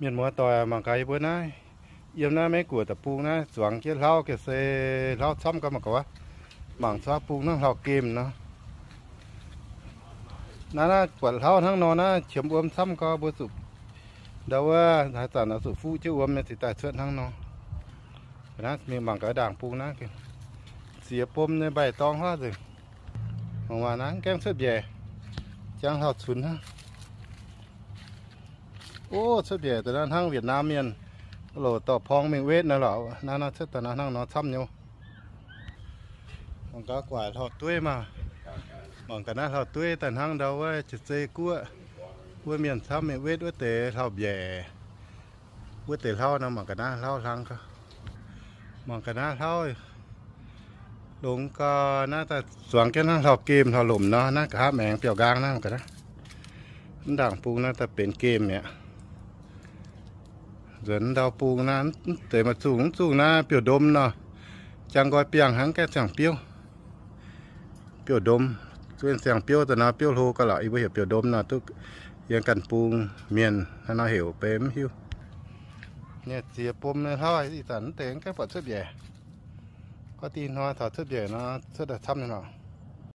Mienh muoz-doic, mangc gaax yie mbuo naaiv, yiem naaiv Meiv Guoqv deic-bung naaiv zuangx jienv hlauv ga'sie, hlauv camv gau mangc gaax wuov. Mangc cuotv bung hnangv hlauv-gemh nor. Naaiv, naaiv buatc hlauv hnangv nor naaiv qiemx wuom camv gau, mbuo zuqc ndau wuov haaix zanc oix zuqc fuqv jienv wuom nyei cingx daaih cuotv hnangv nor. Naaiv mingh mangc gaax ndaangc bung naaiv, ziex bom nyei mbaih dorng huaav nzengc. Mangc maah, naaiv gaengh cuotv mbiaec, jangx hlauv-cunx hnangv. O, cuotv mbiaec daaih naaiv hnangv Vietnam mienh loc dorh porng mingh wetv nor lorqc. Naaiv nor cuotv daaih naaiv hnangv nor camv nyei. Mangc gaax guaic hlauv-dueiv maah. Mangc gaax naaiv hlauv-dueiv daaih hnangv ndau wuov jiex zei guoqv. Wuov mienh camv mingh wetv wuov deix hlauv-mbiaec. Wuov deix hlauv nor mangc gaax naaiv hlauv hlang gau. Mangc gaax naaiv hlauv longx gau. Naaiv daaih zuangx jienv hnangv hlauv-gemh hlauv-lomc nor. Naaiv nqa'haav maengx biauv-nqaang naaiv mangc gaax naaiv. Mv ndaangc bung naaiv daaih benx gemh mi'aqv. Nzuonx ndau bung naaiv, mv deix maaih zungh mv zungh naaiv biouv-ndom nor. Jangx nqoi biangh hnangv gaengh ziangh biouv. Biouv-ndom, zuov ziangh biouv daaih nor biouv hlo gau lorqc. Yie mbuo heuc biouv-ndom nor duqv yiem ganh bung mienh hnangv nor heuc beiv mv hiuv. Nyei ziex bom nyei hlauv ih zanc mv deix gaengh buatc cuotv mbiaec. Gorngv dih hnoi taux cuotv mbiaec nor cuotv daaih camv nyei lorqc.